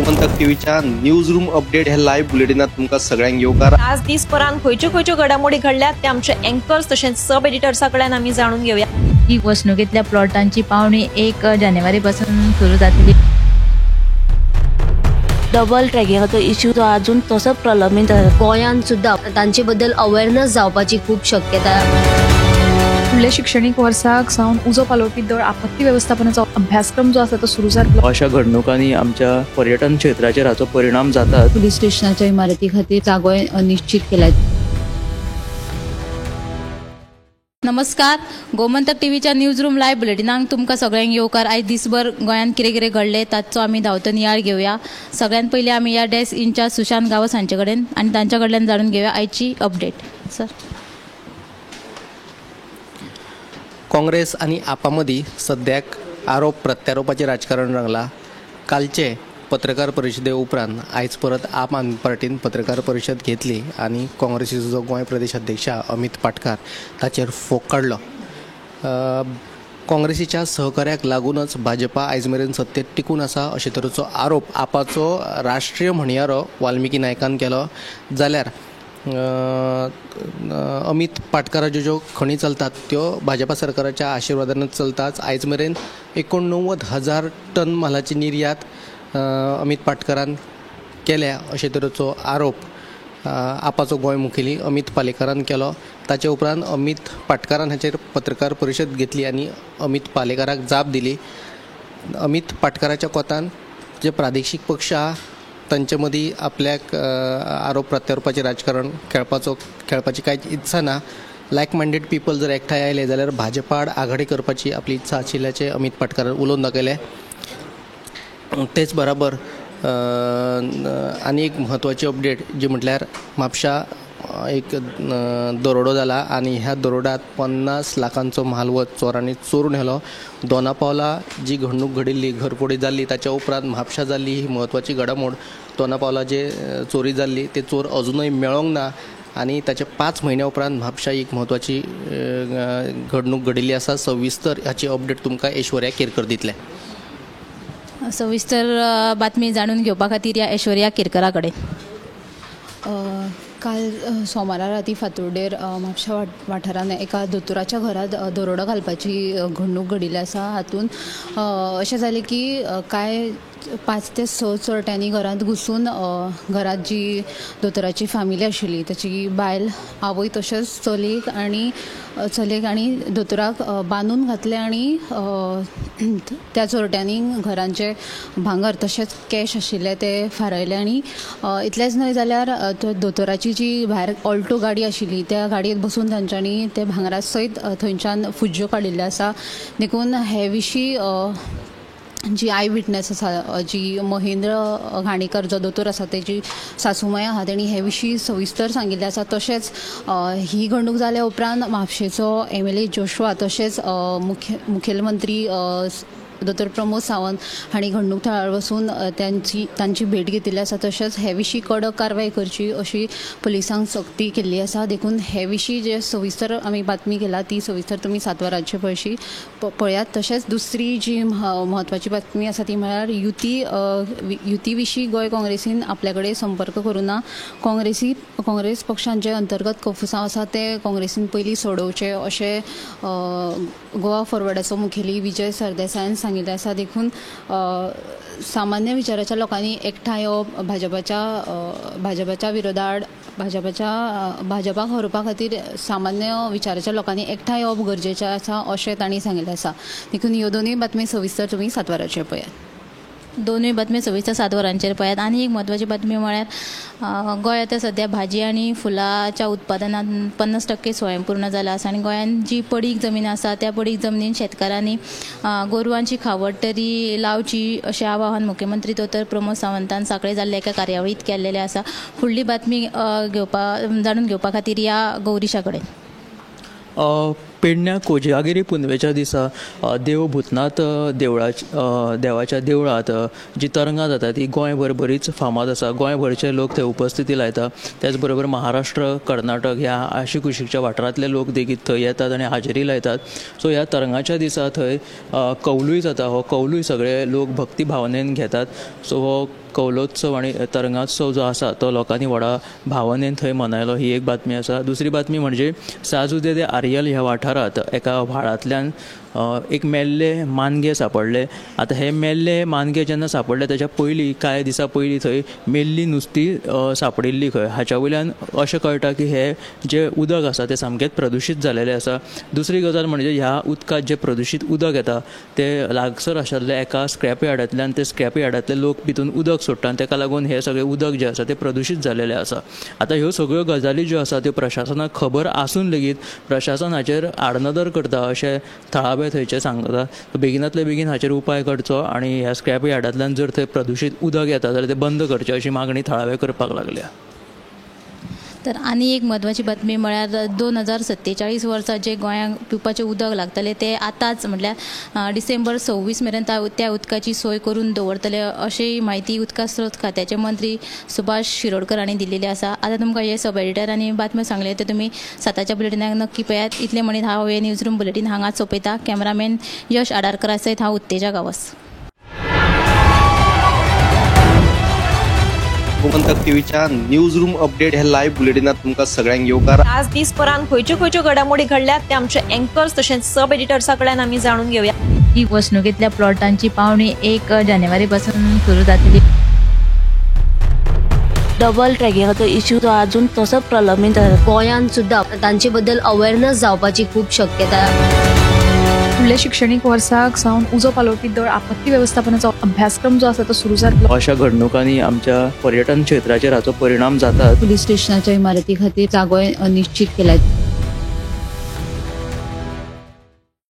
गोमंतक टीव्हीच्या news room update ह्या live बुलेटिनात तुमकां सगळ्यांक येवकार. आज दीसभरान खंयच्यो खंयच्यो घडामोडी घडल्यात ते आमचे अँकर्स तशेंच सब एडिटर्सा कडल्यान आमी जाणून घेवया. ही वसणुकेंतल्या प्लॉटांची पावणी 1 जानेवारी पासून सुरू जातली. डबल ट्रॅकिंगाचो इश्यू जो अजून तसोच प्रलंबीत आसा. गोंयांत सुद्दां तांचे बद्दल अवेरनस जावपाची खूब शक्यता. फुडल्या शिक्षणीक वर्साक सावन उजो पालोवपी दळ आपत्ती वेवस्थापनाचो अभ्यासक्रम जो आसा तो सुरू जातलो. अशा घडणुकांनी आमच्या पर्यटन क्षेत्राचेर हाचो परिणाम जाता. पुलीस स्टेशनाच्या इमारती खातीर जागो निश्चित केला. नमस्कार, गोमंतक टीव्हीच्या न्यूज रूम लायव्ह बुलेटिनाक तुमकां सगळ्यांक येवकार. आयज दिसभर गोंयांत कितें कितें घडलें ताचो आमी धांवतो नियाळ घेवया. सगळ्यांत पयलीं आमी ह्या डेस्क इन्चार्ज सुशांत गांवस हांचे कडेन आनी तांच्या कडल्यान जाणून घेवया आयची अपडेट. सर, काँग्रेस आनी आपा मदीं सद्याक आरोप प्रत्यारोपाचें राजकारण रंगलां. कालचे पत्रकार परिशदे उपरांत आयज परत आम आदमी पार्टीन पत्रकार परिशद घेतली आनी काँग्रेसीचो जो गोंय प्रदेश अध्यक्ष अमित पाटकार ताचेर फोग काडलो. काँग्रेसीच्या सहकार्याक लागूनच भाजपा आयज मेरेन सत्तेत टिकून आसा अशे तरेचो आरोप आपाचो राष्ट्रीय म्हणयारो वाल्मिकी नायकान केलो. जाल्यार अमित पाटकाराच्यो ज्यो खणी चलतात त्यो भाजपा सरकाराच्या आशिर्वादानच चलतात. आयज मेरेन 89,000 टन म्हालाची निर्यात अमित पाटकारान केल्या अशे तरेचो आरोप आपाचो गोंय मुखेली अमित पालेकारान केलो. ताचे उपरांत अमित पाटकारान हाचेर पत्रकार परिशद घेतली आनी अमित पालेकाराक जाप दिली. अमित पाटकाराच्या कोतान जे प्रादेशीक पक्ष आहा तांचे मदीं आपल्याक आरोप प्रत्यारोपाचें राजकारण खेळपाची कांयच इत्सा ना. लायक मायंडेड पिपल जर एकठांय आयले जाल्यार भाजपा आड आघाडी करपाची आपली इत्सा आशिल्ल्याचें अमित पाटकारान उलोवन दाखयलें. तेच बराबर आनी एक म्हत्वाची अपडेट जी म्हटल्यार म्हापशा एक दरोडो जाला आनी ह्या दरोड्यांत 50 लाखांचो म्हालवज चोरांनी चोरून व्हेलो. दोना पावला जी घडणूक घडिल्ली, घरफोडी जाल्ली, ताच्या उपरांत म्हापशा जाल्ली ही म्हत्वाची घडामोड. दोना पावला जे चोरी जाल्ली ते चोर अजुनूय मेळोंक ना आनी ताचे 5 म्हयन्या उपरांत म्हापशा एक म्हत्वाची घडणूक घडिल्ली आसा. सविस्तर हाची अपडेट तुमकां ऐश्वर्या केरकर दितले. सविस्तर बातमी जाणून घेवपा खातीर ह्या ऐश्वर्या केरकरा कडेन. काल सोमारा राती फातोड्डेर म्हापशा वाठारांत एका दोतोराच्या घरांत दरोडो घालपाची घडणूक घडिल्ली आसा. हातूंत अशें जालें की कांय 5 ते 6 चोरट्यांनी घरांत घुसून घरांत जी दोतोराची फॅमिली आशिल्ली ताची बायल, आवय तशेंच चलयेक आनी दोतोराक बांदून घातले आनी त्या चोरट्यांनी घरांचे भांगर तशेंच कॅश आशिल्लें ते फारायलें. आनी इतलेंच न्हय जाल्यार दोतोराची जी भायर ऑल्टो गाडी आशिल्ली त्या गाडयेंत बसून तांच्यांनी ते भांगरा सयत थंयच्यान फुज्ज्यो काडिल्ल्यो आसा. देखून हे विशीं जी I witness आसा, जी महेंद्र घाणेकर जो दोतोर आसा तेजी सासूमाय आहा, तेणी हे विशीं सविस्तर सांगिल्लें आसा. तशेंच ही घडणूक जाल्या उपरांत म्हापशेचो MLA Joshua तशेंच मुखेलमंत्री दोतोर प्रमोद सावंत हांणी घडणूक थळार वचून तांची भेट घेतिल्ली आसा. तशेंच हे विशीं कडक कारवाय करची अशी पुलिसांक सक्ती केल्ली आसा. देखून हे विशीं जे सविस्तर आमी बातमी केला ती सविस्तर तुमी 7 वरांचे पयशी पळयात. तशेंच दुसरी जी म्हत्वाची बातमी आसा ती म्हळ्यार युती विशीं गोंय काँग्रेसीन आपल्या कडेन संपर्क करूं ना. काँग्रेस पक्षान जे अंतर्गत कोफुसांव आसा ते काँग्रेसीन पयलीं सोडोवचे अशें गोवा फॉरवर्डाचो मुखेली विजय सरदेसायान सांगिल्लें आसा. देखून सामान्य विचाराच्या लोकांनी एकठांय येवप, भाजपाच्या विरोधाआड भाजपाक हरोवपा खातीर सामान्य विचाराच्या लोकांनी एकठांय येवप गरजेचें आसा अशें तांणी सांगिल्लें आसा. देखून ह्यो दोनूय बातमी सविस्तर तुमी 7 वरांचेर पळयात. दोनूय बातमी सविस्तर 7 वरांचेर पळयात. आनी एक म्हत्वाची बातमी म्हळ्यार गोंय आतां सद्या भाजी आनी फुलाच्या उत्पादनांत 50% स्वयंपूर्ण जाला आसा आनी गोंयांत जी पडीक जमीन आसा त्या पडीक जमनीन शेतकारांनी गोरवांची खावड तरी लावची अशें आवाहन मुख्यमंत्री दोतोर प्रमोद सावंतान सांखळे जाल्ल्या एका कार्यावळींत केल्लेलें आसा. फुडली बातमी जाणून घेवपा खातीर ह्या गौरीशा कडेन. पेडण्या कोजागिरी पुनवेच्या दिसा देव भूतनाथ देवाच्या देवळांत जी तरंगां जाता ती गोंयभर बरीच फामाद आसा. गोंयभरचे लोक थंय उपस्थिती लायता. त्याच बरोबर महाराष्ट्र, कर्नाटक ह्या आशिकुशीकच्या वाठारांतले लोक लेगीत थंय येतात आनी हाजेरी लायतात. सो ह्या तरंगाच्या दिसा थंय कौलूय जाता. हो कौलूय सगळे लोक भक्ती भावनेन घेतात. सो हो कौलोत्सव आनी तरंगोत्सव जो आसा तो लोकांनी व्हडा भावनेन थंय मनयलो ही एक बातमी आसा. दुसरी बातमी म्हणजे साजुदे दे आरियल ह्या वाठारांत एका व्हाळांतल्यान एक मेल्ले मानगे सापडले. आतां हे मेल्ले मानगे जेन्ना सापडले ताच्या पयलीं कांय दिसां पयलीं थंय मेल्ली नुस्ती सापडिल्ली खंय. हाच्या वयल्यान अशें कळटा की हे जे उदक आसा तें सामकेंच प्रदुशीत जालेलें आसा. दुसरी गजाल म्हणजे ह्या उदकांत जें प्रदुशीत उदक येता तें लागसर आशिल्ल्या एका स्क्रॅप यार्डांतल्यान ते स्क्रॅप यार्डांतले लोक भितून उदक सोडटा आनी ताका लागून हें सगळें उदक जें आसा तें प्रदुशीत जालेलें आसा. आतां ह्यो सगळ्यो गजाली ज्यो आसा त्यो प्रशासनाक खबर आसून लेगीत प्रशासन हाचेर आडनदर करता अशें थळावे थंयचे सांगता. बेगिनातले बेगीन हाचेर उपाय करचो आनी ह्या स्क्रॅप यार्डांतल्यान जर थंय प्रदुशीत उदक येता जाल्यार तें बंद करचें अशी मागणी थळावे करपाक लागल्या. तर आनी एक म्हत्वाची बातमी म्हळ्यार 2047 वर्सा जे गोंयांक पिवपाचें उदक लागतलें तें आतांच म्हटल्यार डिसेंबर 26 मेरेन त्या उदकाची सोय करून दवरतले अशी म्हायती उदका स्रोत खात्याचे मंत्री सुभाष शिरोडकर हांणी दिल्ली आसा. आतां तुमकां हे सब एडिटर आनी बातम्यो सांगले ते तुमी 7च्या बुलेटिनाक नक्की पळयात. इतलें म्हणीत हांव हे न्यूज रूम बुलेटीन हांगाच सोंपयता. कॅमेरामॅन यश आडारकरा सयत हांव उत्तेजा गांवस. गोमंतक टीव्हीच्या न्यूज रूम अपडेट हे लायव्ह बुलेटिनात तुमकां सगळ्यांक येवकार. आज दीसभरान खंयच्यो खंयच्यो घडामोडी घडल्यात ते आमचे अँकर्स तशेंच सब एडिटर्सा कडल्यान आमी जाणून घेवया. ही वसणुकेंतल्या प्लॉटांची पावणी 1 जानेवारी पासून सुरू जातली. डबल ट्रॅकिंगाचो इश्यू जो अजून तसोच प्रलंबीत आसा. गोंयांत सुद्दां तांचे बद्दल अवेअरनेस जावपाची खूब शक्यता. फुडल्या शिक्षणीक वर्साक सावन उजो पालोवपी दळ आपत्ती वेवस्थापनाचो अभ्यासक्रम जो आसा तो सुरू जातलो. अशा घडणुकांनी आमच्या पर्यटन क्षेत्राचेर हाचो परिणाम जाता. पुलीस स्टेशनाच्या इमारती खातीर जागोय निश्चित केला.